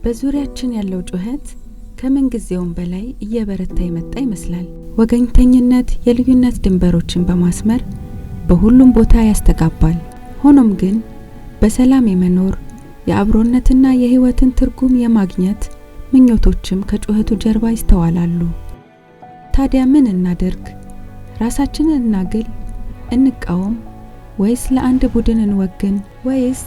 በዙሪያችን ያለው ጩኸት ከምን ጊዜውም በላይ እየበረታ የመጣ ይመስላል። ወገኝተኝነት የልዩነት ድንበሮችን በማስመር በሁሉም ቦታ ያስተጋባል። ሆኖም ግን በሰላም የመኖር፣ የአብሮነትና የህይወትን ትርጉም የማግኘት ምኞቶችም ከጩኸቱ ጀርባ ይስተዋላሉ። ታዲያ ምን እናድርግ? ራሳችንን እናግል? እንቃወም? ወይስ ለአንድ ቡድን እንወግን? ወይስ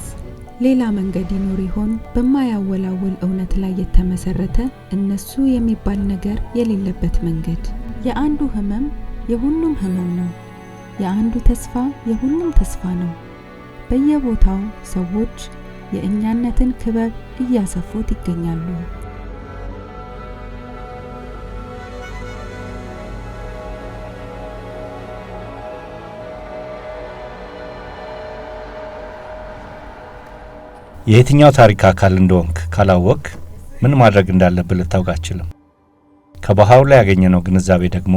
ሌላ መንገድ ይኖር ይሆን? በማያወላውል እውነት ላይ የተመሰረተ፣ እነሱ የሚባል ነገር የሌለበት መንገድ። የአንዱ ህመም የሁሉም ህመም ነው። የአንዱ ተስፋ የሁሉም ተስፋ ነው። በየቦታው ሰዎች የእኛነትን ክበብ እያሰፉት ይገኛሉ። የየትኛው ታሪክ አካል እንደሆንክ ካላወቅክ ምን ማድረግ እንዳለብህ ልታውቅ አትችልም። ከባህሩ ላይ ያገኘነው ግንዛቤ ደግሞ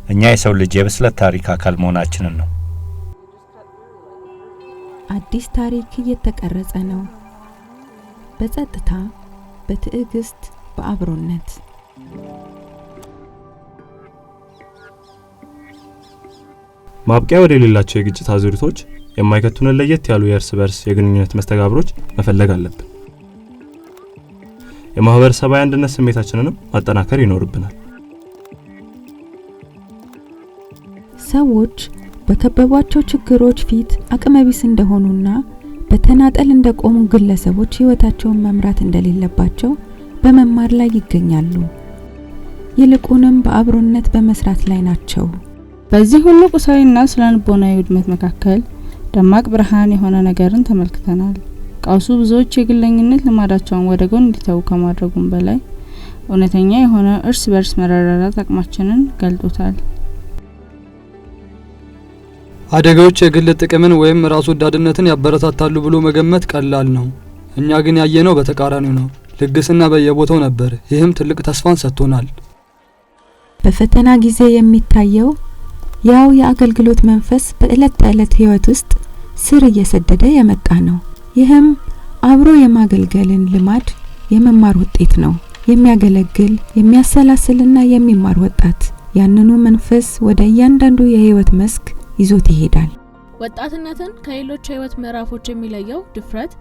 እኛ የሰው ልጅ የብስለት ታሪክ አካል መሆናችንን ነው። አዲስ ታሪክ እየተቀረጸ ነው። በጸጥታ፣ በትዕግስት፣ በአብሮነት። ማብቂያ ወደሌላቸው የግጭት አዙሪቶች የማይከቱንን ለየት ያሉ የእርስ በርስ የግንኙነት መስተጋብሮች መፈለግ አለብን። የማህበረሰባዊ አንድነት ስሜታችንንም ማጠናከር ይኖርብናል። ሰዎች በከበቧቸው ችግሮች ፊት አቅመቢስ እንደሆኑና በተናጠል እንደቆሙ ግለሰቦች ህይወታቸውን መምራት እንደሌለባቸው በመማር ላይ ይገኛሉ። ይልቁንም በአብሮነት በመስራት ላይ ናቸው። በዚህ ሁሉ ቁሳዊና ስነልቦናዊ ውድመት መካከል ደማቅ ብርሃን የሆነ ነገርን ተመልክተናል። ቀውሱ ብዙዎች የግለኝነት ልማዳቸውን ወደ ጎን እንዲተዉ ከማድረጉም በላይ እውነተኛ የሆነ እርስ በርስ መረዳዳት አቅማችንን ገልጦታል። አደጋዎች የግል ጥቅምን ወይም ራስ ወዳድነትን ያበረታታሉ ብሎ መገመት ቀላል ነው። እኛ ግን ያየነው በተቃራኒው ነው። ልግስና በየቦታው ነበር። ይህም ትልቅ ተስፋን ሰጥቶናል። በፈተና ጊዜ የሚታየው ያው የአገልግሎት መንፈስ በዕለት ተዕለት ህይወት ውስጥ ስር እየሰደደ የመጣ ነው። ይህም አብሮ የማገልገልን ልማድ የመማር ውጤት ነው። የሚያገለግል፣ የሚያሰላስልና የሚማር ወጣት ያንኑ መንፈስ ወደ እያንዳንዱ የህይወት መስክ ይዞት ይሄዳል። ወጣትነትን ከሌሎች የህይወት ምዕራፎች የሚለየው ድፍረት፣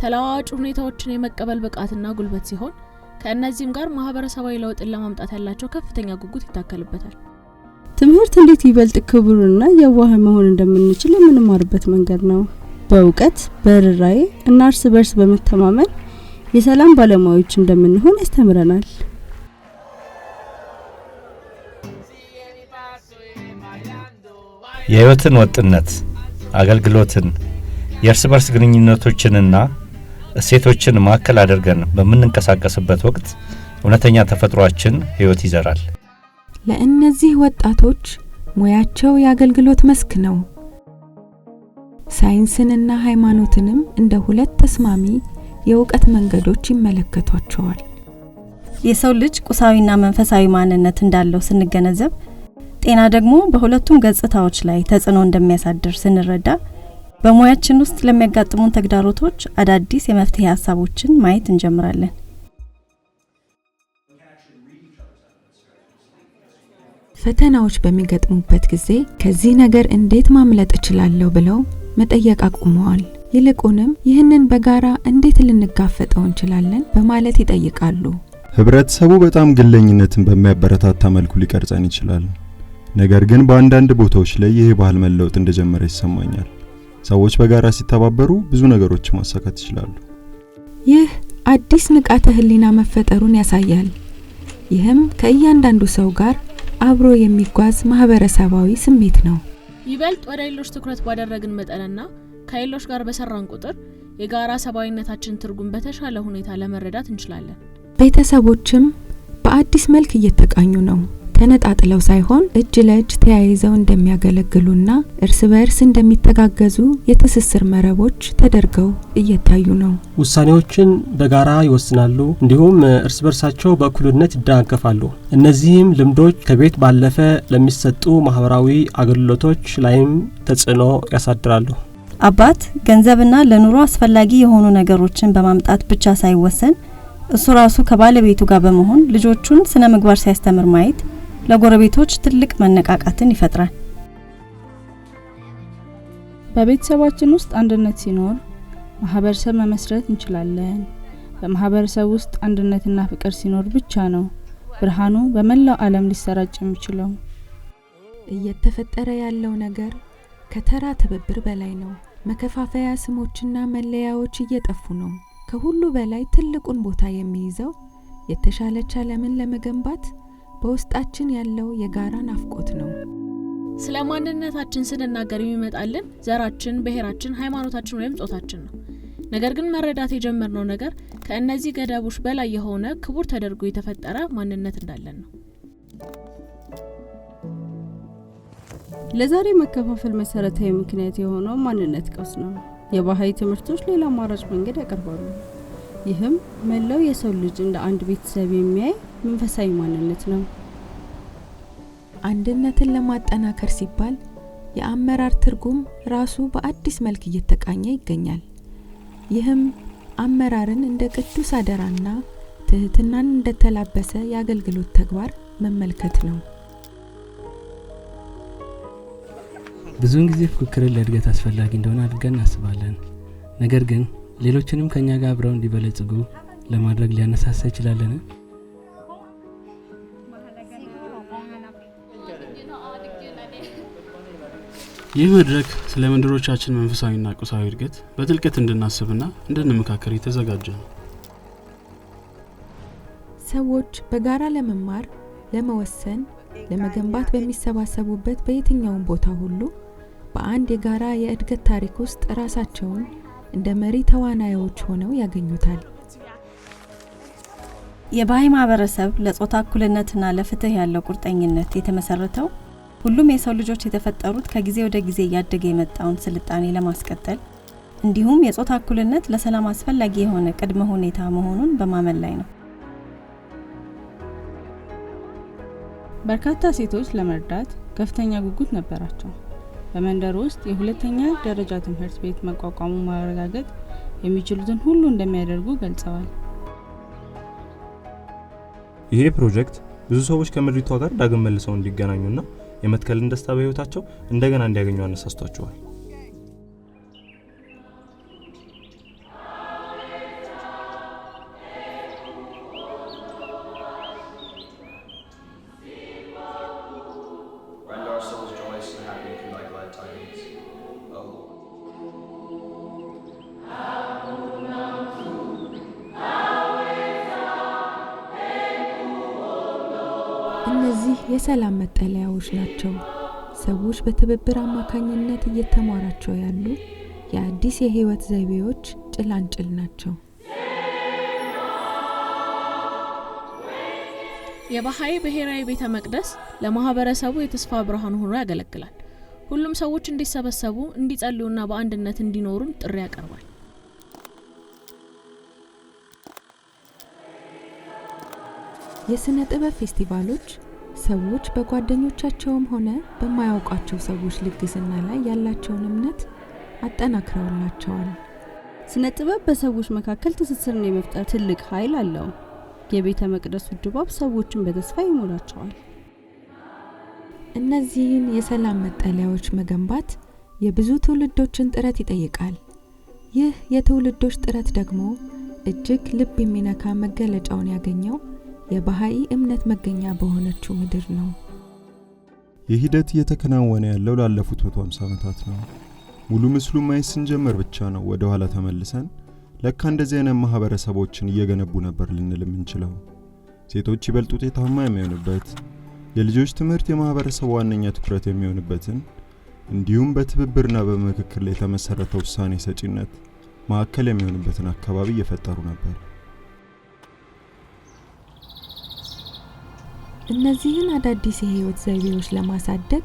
ተለዋዋጭ ሁኔታዎችን የመቀበል ብቃትና ጉልበት ሲሆን ከእነዚህም ጋር ማህበረሰባዊ ለውጥን ለማምጣት ያላቸው ከፍተኛ ጉጉት ይታከልበታል። ትምህርት እንዴት ይበልጥ ክቡርና የዋህ መሆን እንደምንችል የምንማርበት መንገድ ነው። በእውቀት፣ በርህራሄ እና እርስ በርስ በመተማመን የሰላም ባለሙያዎች እንደምንሆን ያስተምረናል። የህይወትን ወጥነት፣ አገልግሎትን፣ የእርስ በርስ ግንኙነቶችንና እሴቶችን ማዕከል አድርገን በምንንቀሳቀስበት ወቅት እውነተኛ ተፈጥሯችን ህይወት ይዘራል። ለእነዚህ ወጣቶች ሙያቸው የአገልግሎት መስክ ነው። ሳይንስንና ሃይማኖትንም እንደ ሁለት ተስማሚ የእውቀት መንገዶች ይመለከቷቸዋል። የሰው ልጅ ቁሳዊና መንፈሳዊ ማንነት እንዳለው ስንገነዘብ፣ ጤና ደግሞ በሁለቱም ገጽታዎች ላይ ተጽዕኖ እንደሚያሳድር ስንረዳ፣ በሙያችን ውስጥ ለሚያጋጥሙን ተግዳሮቶች አዳዲስ የመፍትሄ ሀሳቦችን ማየት እንጀምራለን። ፈተናዎች በሚገጥሙበት ጊዜ ከዚህ ነገር እንዴት ማምለጥ እችላለሁ ብለው መጠየቅ አቁመዋል። ይልቁንም ይህንን በጋራ እንዴት ልንጋፈጠው እንችላለን በማለት ይጠይቃሉ። ህብረተሰቡ በጣም ግለኝነትን በሚያበረታታ መልኩ ሊቀርጸን ይችላል። ነገር ግን በአንዳንድ ቦታዎች ላይ ይህ ባህል መለወጥ እንደጀመረ ይሰማኛል። ሰዎች በጋራ ሲተባበሩ ብዙ ነገሮች ማሳካት ይችላሉ። ይህ አዲስ ንቃተ ህሊና መፈጠሩን ያሳያል። ይህም ከእያንዳንዱ ሰው ጋር አብሮ የሚጓዝ ማህበረሰባዊ ስሜት ነው። ይበልጥ ወደ ሌሎች ትኩረት ባደረግን መጠንና ከሌሎች ጋር በሰራን ቁጥር የጋራ ሰብአዊነታችን ትርጉም በተሻለ ሁኔታ ለመረዳት እንችላለን። ቤተሰቦችም በአዲስ መልክ እየተቃኙ ነው። ተነጣጥለው ሳይሆን እጅ ለእጅ ተያይዘው እንደሚያገለግሉና እርስ በእርስ እንደሚተጋገዙ የትስስር መረቦች ተደርገው እየታዩ ነው። ውሳኔዎችን በጋራ ይወስናሉ፣ እንዲሁም እርስ በርሳቸው በእኩልነት ይደጋገፋሉ። እነዚህም ልምዶች ከቤት ባለፈ ለሚሰጡ ማህበራዊ አገልግሎቶች ላይም ተጽዕኖ ያሳድራሉ። አባት ገንዘብና ለኑሮ አስፈላጊ የሆኑ ነገሮችን በማምጣት ብቻ ሳይወሰን እሱ ራሱ ከባለቤቱ ጋር በመሆን ልጆቹን ስነ ምግባር ሲያስተምር ማየት ለጎረቤቶች ትልቅ መነቃቃትን ይፈጥራል። በቤተሰባችን ውስጥ አንድነት ሲኖር ማህበረሰብ መመስረት እንችላለን። በማህበረሰብ ውስጥ አንድነትና ፍቅር ሲኖር ብቻ ነው ብርሃኑ በመላው ዓለም ሊሰራጭ የሚችለው። እየተፈጠረ ያለው ነገር ከተራ ትብብር በላይ ነው። መከፋፈያ ስሞችና መለያዎች እየጠፉ ነው። ከሁሉ በላይ ትልቁን ቦታ የሚይዘው የተሻለች ዓለምን ለመገንባት በውስጣችን ያለው የጋራ ናፍቆት ነው። ስለ ማንነታችን ስንናገር የሚመጣልን ዘራችን፣ ብሔራችን፣ ሃይማኖታችን ወይም ጾታችን ነው። ነገር ግን መረዳት የጀመርነው ነገር ከእነዚህ ገደቦች በላይ የሆነ ክቡር ተደርጎ የተፈጠረ ማንነት እንዳለን ነው። ለዛሬ መከፋፈል መሰረታዊ ምክንያት የሆነው ማንነት ቀውስ ነው። የባሃይ ትምህርቶች ሌላ አማራጭ መንገድ ያቀርባሉ። ይህም መላው የሰው ልጅ እንደ አንድ ቤተሰብ የሚያይ መንፈሳዊ ማንነት ነው። አንድነትን ለማጠናከር ሲባል የአመራር ትርጉም ራሱ በአዲስ መልክ እየተቃኘ ይገኛል። ይህም አመራርን እንደ ቅዱስ አደራና ትህትናን እንደተላበሰ የአገልግሎት ተግባር መመልከት ነው። ብዙውን ጊዜ ፉክክርን ለእድገት አስፈላጊ እንደሆነ አድርገን እናስባለን። ነገር ግን ሌሎችንም ከኛ ጋር አብረው እንዲበለጽጉ ለማድረግ ሊያነሳሳ ይችላልን? ይህ መድረክ ስለ መንደሮቻችን መንፈሳዊና ቁሳዊ እድገት በጥልቀት እንድናስብና እንድንመካከር የተዘጋጀ ነው። ሰዎች በጋራ ለመማር፣ ለመወሰን፣ ለመገንባት በሚሰባሰቡበት በየትኛውም ቦታ ሁሉ በአንድ የጋራ የእድገት ታሪክ ውስጥ ራሳቸውን እንደ መሪ ተዋናዮች ሆነው ያገኙታል። የባሃይ ማህበረሰብ ለጾታ እኩልነትና ለፍትህ ያለው ቁርጠኝነት የተመሰረተው ሁሉም የሰው ልጆች የተፈጠሩት ከጊዜ ወደ ጊዜ እያደገ የመጣውን ስልጣኔ ለማስቀጠል እንዲሁም የጾታ እኩልነት ለሰላም አስፈላጊ የሆነ ቅድመ ሁኔታ መሆኑን በማመን ላይ ነው። በርካታ ሴቶች ለመርዳት ከፍተኛ ጉጉት ነበራቸው። በመንደሩ ውስጥ የሁለተኛ ደረጃ ትምህርት ቤት መቋቋሙን ማረጋገጥ የሚችሉትን ሁሉ እንደሚያደርጉ ገልጸዋል። ይሄ ፕሮጀክት ብዙ ሰዎች ከምድሪቷ ጋር ዳግም መልሰው እንዲገናኙና የመትከልን ደስታ በህይወታቸው እንደገና እንዲያገኙ አነሳስቷቸዋል። Render our souls joyous and happy through thy glad tidings, O Lord. እነዚህ የሰላም መጠለያዎች ናቸው። ሰዎች በትብብር አማካኝነት እየተማራቸው ያሉ የአዲስ የህይወት ዘይቤዎች ጭላንጭል ናቸው። የባሃይ ብሔራዊ ቤተ መቅደስ ለማህበረሰቡ የተስፋ ብርሃን ሆኖ ያገለግላል። ሁሉም ሰዎች እንዲሰበሰቡ፣ እንዲጸልዩና በአንድነት እንዲኖሩም ጥሪ ያቀርባል። የስነ ጥበብ ፌስቲቫሎች ሰዎች በጓደኞቻቸውም ሆነ በማያውቋቸው ሰዎች ልግስና ላይ ያላቸውን እምነት አጠናክረውላቸዋል። ስነ ጥበብ በሰዎች መካከል ትስስርን የመፍጠር ትልቅ ኃይል አለው። የቤተ መቅደሱ ድባብ ሰዎችን በተስፋ ይሞላቸዋል። እነዚህን የሰላም መጠለያዎች መገንባት የብዙ ትውልዶችን ጥረት ይጠይቃል። ይህ የትውልዶች ጥረት ደግሞ እጅግ ልብ የሚነካ መገለጫውን ያገኘው የባሃኢ እምነት መገኛ በሆነችው ምድር ነው። ይህ ሂደት እየተከናወነ ያለው ላለፉት 150 ዓመታት ነው። ሙሉ ምስሉ ማየት ስንጀምር ብቻ ነው ወደ ኋላ ተመልሰን ለካ እንደዚህ አይነት ማህበረሰቦችን እየገነቡ ነበር ልንል የምንችለው። ሴቶች ይበልጥ ውጤታማ የሚሆኑበት፣ የልጆች ትምህርት የማህበረሰቡ ዋነኛ ትኩረት የሚሆንበትን እንዲሁም በትብብርና በምክክር ላይ የተመሰረተ ውሳኔ ሰጪነት ማዕከል የሚሆንበትን አካባቢ እየፈጠሩ ነበር። እነዚህን አዳዲስ የህይወት ዘይቤዎች ለማሳደግ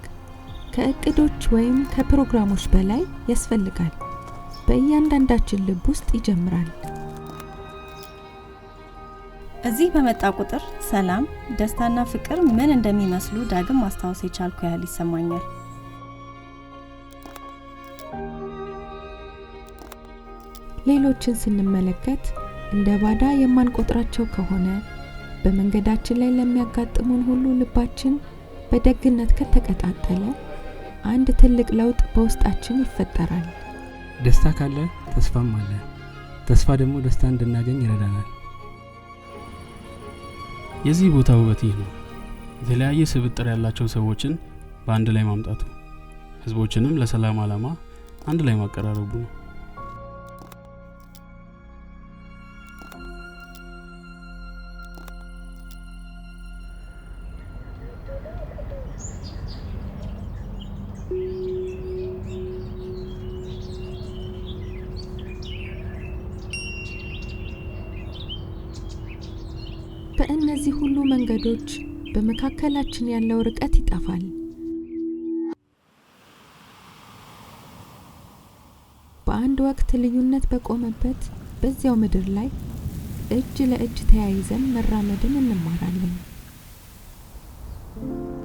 ከእቅዶች ወይም ከፕሮግራሞች በላይ ያስፈልጋል። በእያንዳንዳችን ልብ ውስጥ ይጀምራል። እዚህ በመጣ ቁጥር ሰላም፣ ደስታና ፍቅር ምን እንደሚመስሉ ዳግም ማስታወስ የቻልኩ ያህል ይሰማኛል። ሌሎችን ስንመለከት እንደ ባዳ የማንቆጥራቸው ከሆነ፣ በመንገዳችን ላይ ለሚያጋጥሙን ሁሉ ልባችን በደግነት ከተቀጣጠለ አንድ ትልቅ ለውጥ በውስጣችን ይፈጠራል። ደስታ ካለ ተስፋም አለ። ተስፋ ደግሞ ደስታ እንድናገኝ ይረዳናል። የዚህ ቦታ ውበት ይህ ነው። የተለያየ ስብጥር ያላቸው ሰዎችን በአንድ ላይ ማምጣቱ፣ ህዝቦችንም ለሰላም ዓላማ አንድ ላይ ማቀራረቡ ነው። በእነዚህ ሁሉ መንገዶች በመካከላችን ያለው ርቀት ይጠፋል። በአንድ ወቅት ልዩነት በቆመበት በዚያው ምድር ላይ እጅ ለእጅ ተያይዘን መራመድን እንማራለን።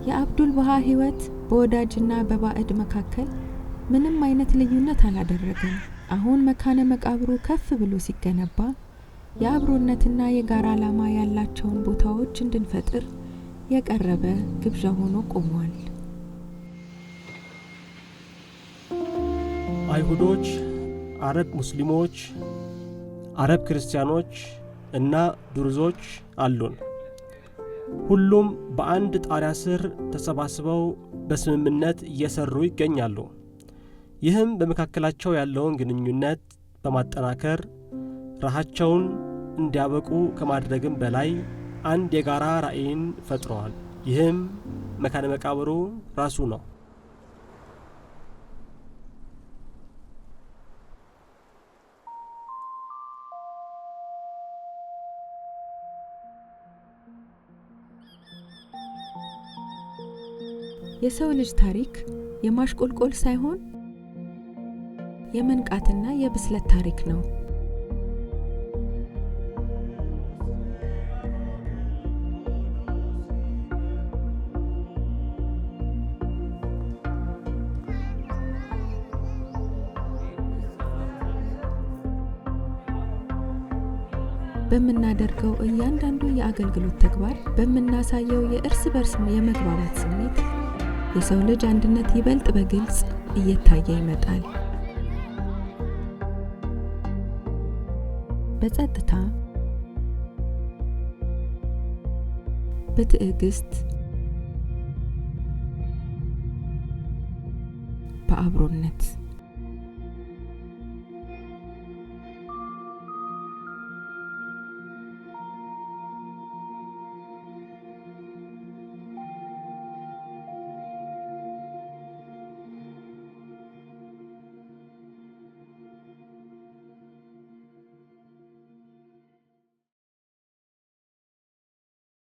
የአብዱል ባሃ ህይወት በወዳጅና በባዕድ መካከል ምንም አይነት ልዩነት አላደረገም። አሁን መካነ መቃብሩ ከፍ ብሎ ሲገነባ የአብሮነትና የጋራ ዓላማ ያላቸውን ቦታዎች እንድንፈጥር የቀረበ ግብዣ ሆኖ ቆሟል። አይሁዶች፣ አረብ ሙስሊሞች፣ አረብ ክርስቲያኖች እና ዱርዞች አሉን። ሁሉም በአንድ ጣሪያ ስር ተሰባስበው በስምምነት እየሰሩ ይገኛሉ። ይህም በመካከላቸው ያለውን ግንኙነት በማጠናከር ራሳቸውን እንዲያበቁ ከማድረግም በላይ አንድ የጋራ ራዕይን ፈጥረዋል። ይህም መካነ መቃብሩ ራሱ ነው። የሰው ልጅ ታሪክ የማሽቆልቆል ሳይሆን የመንቃትና የብስለት ታሪክ ነው። በምናደርገው እያንዳንዱ የአገልግሎት ተግባር፣ በምናሳየው የእርስ በርስ የመግባባት ስሜት የሰው ልጅ አንድነት ይበልጥ በግልጽ እየታየ ይመጣል። በጸጥታ፣ በትዕግስት፣ በአብሮነት።